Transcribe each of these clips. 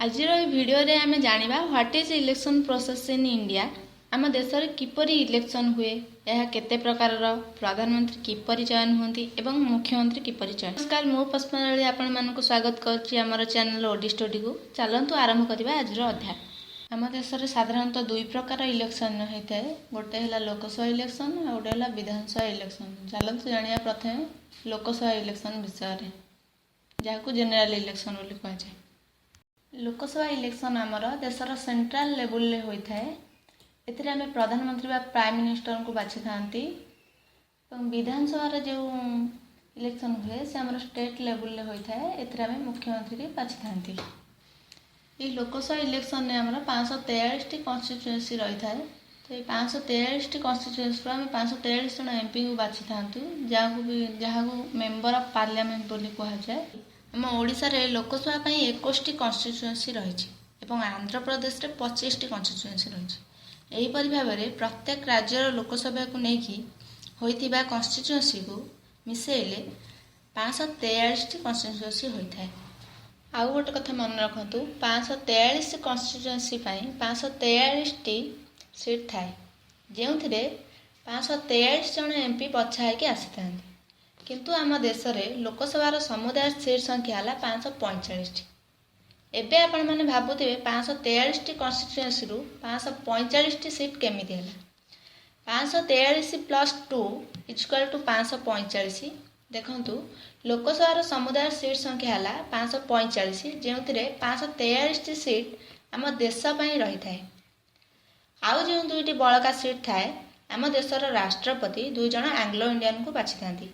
ଆଜିର ଏହି ଭିଡ଼ିଓରେ ଆମେ ଜାଣିବା, what is election process in India? ଆମ ଦେଶରେ କିପରି ଇଲେକ୍ସନ୍ ହୁଏ, ଏହା କେତେ ପ୍ରକାରର, ପ୍ରଧାନମନ୍ତ୍ରୀ କିପରି ଚୟନ ହୁଅନ୍ତି ଏବଂ ମୁଖ୍ୟମନ୍ତ୍ରୀ କିପରି ଚୟନ। ନମସ୍କାର, ମୁଁ ପୁଷ୍ପାଞ୍ଜଳି ଆପଣମାନଙ୍କୁ ସ୍ୱାଗତ କରୁଛି ଆମର ଚ୍ୟାନେଲ ଓଡି ଷ୍ଟଡିକୁ। ଚାଲନ୍ତୁ ଆରମ୍ଭ କରିବା ଆଜିର ଅଧ୍ୟାୟ। ଆମ ଦେଶରେ ସାଧାରଣତଃ ଦୁଇ ପ୍ରକାର ଇଲେକ୍ସନ୍ ହୋଇଥାଏ। ଗୋଟେ ହେଲା ଲୋକସଭା ଇଲେକ୍ସନ୍ ଆଉ ଗୋଟେ ହେଲା ବିଧାନସଭା ଇଲେକ୍ସନ୍। ଚାଲନ୍ତୁ ଜାଣିବା ପ୍ରଥମେ ଲୋକସଭା ଇଲେକ୍ସନ୍ ବିଷୟରେ, ଯାହାକୁ ଜେନେରାଲ ଇଲେକ୍ସନ୍ ବୋଲି କୁହାଯାଏ। ଲୋକସଭା ଇଲେକ୍ସନ୍ ଆମର ଦେଶର ସେଣ୍ଟ୍ରାଲ ଲେବୁଲରେ ହୋଇଥାଏ। ଏଥିରେ ଆମେ ପ୍ରଧାନମନ୍ତ୍ରୀ ବା ପ୍ରାଇମ୍ ମିନିଷ୍ଟରଙ୍କୁ ବାଛିଥାନ୍ତି ଏବଂ ବିଧାନସଭାରେ ଯେଉଁ ଇଲେକ୍ସନ୍ ହୁଏ, ସେ ଆମର ଷ୍ଟେଟ୍ ଲେବୁଲରେ ହୋଇଥାଏ। ଏଥିରେ ଆମେ ମୁଖ୍ୟମନ୍ତ୍ରୀ ବାଛିଥାନ୍ତି। ଏହି ଲୋକସଭା ଇଲେକ୍ସନରେ ଆମର 543ଟି କନଷ୍ଟିଚୁଏନ୍ସି ରହିଥାଏ। ତ ଏଇ 543ଟି କନଷ୍ଟିଚୁଏନ୍ସିରୁ ଆମେ 543 ଜଣ ଏମ୍ପିଙ୍କୁ ବାଛିଥାନ୍ତୁ, ଯାହାକୁ ମେମ୍ବର ଅଫ୍ ପାର୍ଲାମେଣ୍ଟ ବୋଲି କୁହାଯାଏ। ଆମ ଓଡ଼ିଶାରେ ଲୋକସଭା ପାଇଁ 21ଟି କନଷ୍ଟିଚୁଏନ୍ସି ରହିଛି ଏବଂ ଆନ୍ଧ୍ରପ୍ରଦେଶରେ 25ଟି କନଷ୍ଟିଚୁଏନ୍ସି ରହିଛି। ଏହିପରି ଭାବରେ ପ୍ରତ୍ୟେକ ରାଜ୍ୟର ଲୋକସଭାକୁ ନେଇକି ହୋଇଥିବା କନଷ୍ଟିଚୁଏନ୍ସିକୁ ମିଶାଇଲେ 543ଟି କନଷ୍ଟିଚୁଏନ୍ସି ହୋଇଥାଏ। ଆଉ ଗୋଟେ କଥା ମନେ ରଖନ୍ତୁ, 543 କନଷ୍ଟିଚୁଏନ୍ସି ପାଇଁ 543ଟି ସିଟ୍ ଥାଏ, ଯେଉଁଥିରେ 543 ଜଣ ଏମ୍ପି ବଛା ହେଇକି ଆସିଥାନ୍ତି। କିନ୍ତୁ ଆମ ଦେଶରେ ଲୋକସଭାର ସମୁଦାୟ ସିଟ୍ ସଂଖ୍ୟା ହେଲା 545ଟି। ଏବେ ଆପଣମାନେ ଭାବୁଥିବେ, 543ଟି କନଷ୍ଟିଚୁଏନ୍ସିରୁ 545ଟି ସିଟ୍ କେମିତି ହେଲା? 543 ପ୍ଲସ୍ 2 ଇଜୁକାଲ୍ ଟୁ 545। ଦେଖନ୍ତୁ, ଲୋକସଭାର ସମୁଦାୟ ସିଟ୍ ସଂଖ୍ୟା ହେଲା 545, ଯେଉଁଥିରେ 543ଟି ସିଟ୍ ଆମ ଦେଶ ପାଇଁ ରହିଥାଏ। ଆଉ ଯେଉଁ ଦୁଇଟି ବଳକା ସିଟ୍ ଥାଏ, ଆମ ଦେଶର ରାଷ୍ଟ୍ରପତି ଦୁଇ ଜଣ ଆଙ୍ଗ୍ଲୋ ଇଣ୍ଡିଆନକୁ ବାଛିଥାନ୍ତି।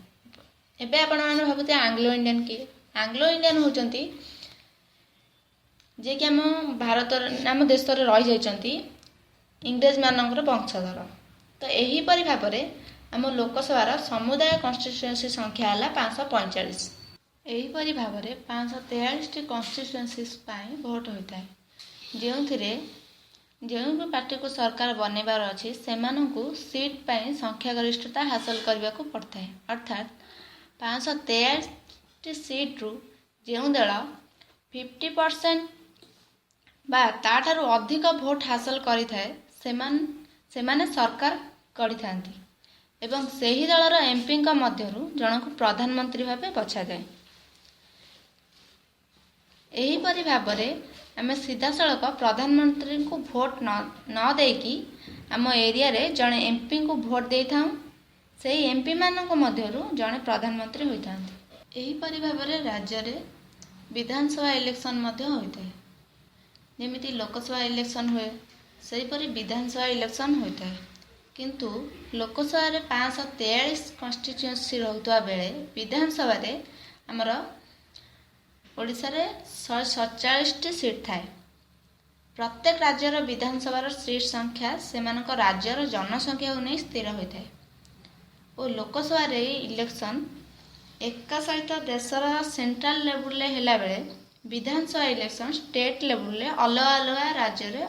ଏବେ ଆପଣମାନେ ଭାବୁଥିବେ, ଆଙ୍ଗ୍ଲୋ ଇଣ୍ଡିଆନ କିଏ? ଆଙ୍ଗ୍ଲୋ ଇଣ୍ଡିଆନ ହେଉଛନ୍ତି ଯିଏକି ଆମ ଭାରତରେ, ଆମ ଦେଶରେ ରହିଯାଇଛନ୍ତି, ଇଂରେଜମାନଙ୍କର ବଂଶଧର। ତ ଏହିପରି ଭାବରେ ଆମ ଲୋକସଭାର ସମୁଦାୟ କନଷ୍ଟିଚୁଏନ୍ସି ସଂଖ୍ୟା ହେଲା 545। ଏହିପରି ଭାବରେ 543ଟି କନଷ୍ଟିଚୁଏନ୍ସିସ୍ ପାଇଁ ଭୋଟ ହୋଇଥାଏ, ଯେଉଁଥିରେ ଯେଉଁ ବି ପାର୍ଟିକୁ ସରକାର ବନେଇବାର ଅଛି, ସେମାନଙ୍କୁ ସିଟ୍ ପାଇଁ ସଂଖ୍ୟାଗରିଷ୍ଠତା ହାସଲ କରିବାକୁ ପଡ଼ିଥାଏ। ଅର୍ଥାତ୍ 543ଟି ସିଟ୍ରୁ ଯେଉଁ ଦଳ 50% ବା ତା'ଠାରୁ ଅଧିକ ଭୋଟ ହାସଲ କରିଥାଏ, ସେମାନେ ସରକାର ଗଢ଼ିଥାନ୍ତି ଏବଂ ସେହି ଦଳର ଏମ୍ପିଙ୍କ ମଧ୍ୟରୁ ଜଣକୁ ପ୍ରଧାନମନ୍ତ୍ରୀ ଭାବେ ବଛାଯାଏ। ଏହିପରି ଭାବରେ ଆମେ ସିଧାସଳଖ ପ୍ରଧାନମନ୍ତ୍ରୀଙ୍କୁ ଭୋଟ ନ ଦେଇକି ଆମ ଏରିଆରେ ଜଣେ ଏମ୍ପିଙ୍କୁ ଭୋଟ ଦେଇଥାଉ। ସେହି ଏମ୍ପିମାନଙ୍କ ମଧ୍ୟରୁ ଜଣେ ପ୍ରଧାନମନ୍ତ୍ରୀ ହୋଇଥାନ୍ତି। ଏହିପରି ଭାବରେ ରାଜ୍ୟରେ ବିଧାନସଭା ଇଲେକ୍ସନ୍ ମଧ୍ୟ ହୋଇଥାଏ। ଯେମିତି ଲୋକସଭା ଇଲେକ୍ସନ୍ ହୁଏ, ସେହିପରି ବିଧାନସଭା ଇଲେକ୍ସନ୍ ହୋଇଥାଏ। କିନ୍ତୁ ଲୋକସଭାରେ 543 କନଷ୍ଟିଚୁଏନ୍ସି ରହୁଥିବା ବେଳେ ବିଧାନସଭାରେ ଆମର ଓଡ଼ିଶାରେ 147ଟି ସିଟ୍ ଥାଏ। ପ୍ରତ୍ୟେକ ରାଜ୍ୟର ବିଧାନସଭାର ସିଟ୍ ସଂଖ୍ୟା ସେମାନଙ୍କ ରାଜ୍ୟର ଜନସଂଖ୍ୟାକୁ ନେଇ ସ୍ଥିର ହୋଇଥାଏ ଓ ଲୋକସଭାରେ ଇଲେକ୍ସନ୍ ଏକା ସହିତ ଦେଶର ସେଣ୍ଟ୍ରାଲ ଲେବୁଲରେ ହେଲାବେଳେ ବିଧାନସଭା ଇଲେକ୍ସନ୍ ଷ୍ଟେଟ୍ ଲେବୁଲରେ ଅଲଗା ଅଲଗା ରାଜ୍ୟରେ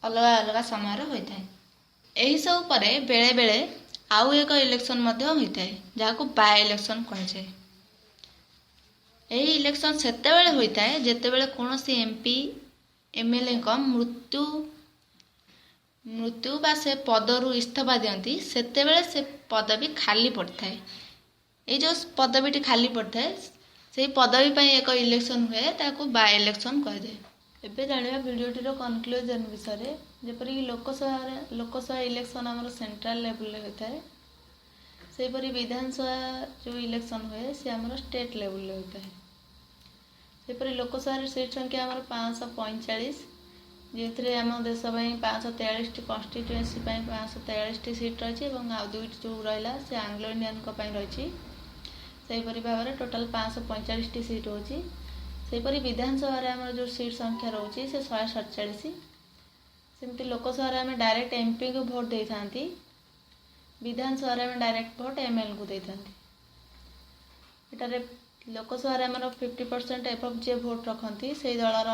ଅଲଗା ଅଲଗା ସମୟରେ ହୋଇଥାଏ। ଏହିସବୁ ପରେ ବେଳେବେଳେ ଆଉ ଏକ ଇଲେକ୍ସନ୍ ମଧ୍ୟ ହୋଇଥାଏ, ଯାହାକୁ ବାଇ ଇଲେକ୍ସନ୍ କୁହାଯାଏ। ଏହି ଇଲେକ୍ସନ୍ ସେତେବେଳେ ହୋଇଥାଏ, ଯେତେବେଳେ କୌଣସି ଏମ୍ପି, ଏମ୍ଏଲ୍ଏଙ୍କ ମୃତ୍ୟୁ ବା ସେ ପଦରୁ ଇସ୍ତଫା ଦିଅନ୍ତି। ସେତେବେଳେ ସେ ପଦବୀ ଖାଲି ପଡ଼ିଥାଏ। ଏଇ ଯେଉଁ ପଦବୀଟି ଖାଲି ପଡ଼ିଥାଏ, ସେଇ ପଦବୀ ପାଇଁ ଏକ ଇଲେକ୍ସନ୍ ହୁଏ, ତାକୁ ବାଇ ଇଲେକ୍ସନ୍ କୁହାଯାଏ। ଏବେ ଜାଣିବା ଭିଡ଼ିଓଟିର କନକ୍ଲୁଜନ୍ ବିଷୟରେ। ଯେପରିକି ଲୋକସଭା ଇଲେକ୍ସନ୍ ଆମର ସେଣ୍ଟ୍ରାଲ ଲେବୁଲରେ ହୋଇଥାଏ, ସେହିପରି ବିଧାନସଭା ଯେଉଁ ଇଲେକ୍ସନ୍ ହୁଏ, ସେ ଆମର ଷ୍ଟେଟ୍ ଲେବୁଲରେ ହୋଇଥାଏ। ସେହିପରି ଲୋକସଭାରେ ସିଟ୍ ସଂଖ୍ୟା ଆମର 545, ଯେଉଁଥିରେ ଆମ ଦେଶ ପାଇଁ 543ଟି କନଷ୍ଟିଟ୍ୟୁଏନ୍ସି ପାଇଁ 543ଟି ସିଟ୍ ରହିଛି ଏବଂ ଆଉ ଦୁଇଟି ଯେଉଁ ରହିଲା, ସେ ଆଙ୍ଗ୍ଲୋ ଇଣ୍ଡିଆନଙ୍କ ପାଇଁ ରହିଛି। ସେହିପରି ଭାବରେ ଟୋଟାଲ୍ 545ଟି ସିଟ୍ ହେଉଛି। ସେହିପରି ବିଧାନସଭାରେ ଆମର ଯେଉଁ ସିଟ୍ ସଂଖ୍ୟା ରହୁଛି, ସେ 147। ସେମିତି ଲୋକସଭାରେ ଆମେ ଡାଇରେକ୍ଟ ଏମ୍ପିଙ୍କୁ ଭୋଟ ଦେଇଥାନ୍ତି, ବିଧାନସଭାରେ ଆମେ ଡାଇରେକ୍ଟ ଭୋଟ ଏମ୍ଏଲ୍ଙ୍କୁ ଦେଇଥାନ୍ତି। ଏଠାରେ ଲୋକସଭାରେ ଆମର 50% ଏବଭ୍ ଯିଏ ଭୋଟ ରଖନ୍ତି, ସେଇ ଦଳର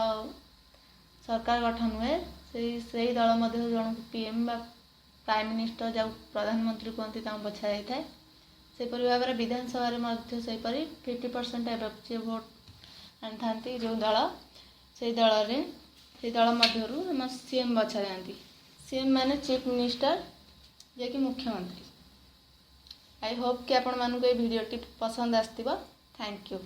ସରକାର ଗଠନ ହୁଏ। ସେଇ ଦଳ ମଧ୍ୟରୁ ଜଣକୁ ପିଏମ୍ ବା ପ୍ରାଇମ୍ ମିନିଷ୍ଟର, ଯାହାକୁ ପ୍ରଧାନମନ୍ତ୍ରୀ କୁହନ୍ତି, ତାଙ୍କୁ ବଛା ଯାଇଥାଏ। ସେହିପରି ଭାବରେ ବିଧାନସଭାରେ ମଧ୍ୟ ସେହିପରି 50% ଏବଭ୍ ଯିଏ ଭୋଟ ଆଣିଥାନ୍ତି ଯେଉଁ ଦଳ, ସେଇ ଦଳରେ ସେଇ ଦଳ ମଧ୍ୟରୁ ଆମ ସିଏମ୍ ବଛା ଯାଆନ୍ତି। ସିଏମ୍ ମାନେ ଚିଫ୍ ମିନିଷ୍ଟର, ଯିଏକି ମୁଖ୍ୟମନ୍ତ୍ରୀ। I Hope କି ଆପଣମାନଙ୍କୁ ଏଇ ଭିଡ଼ିଓଟି ପସନ୍ଦ ଆସିଥିବ। Thank you.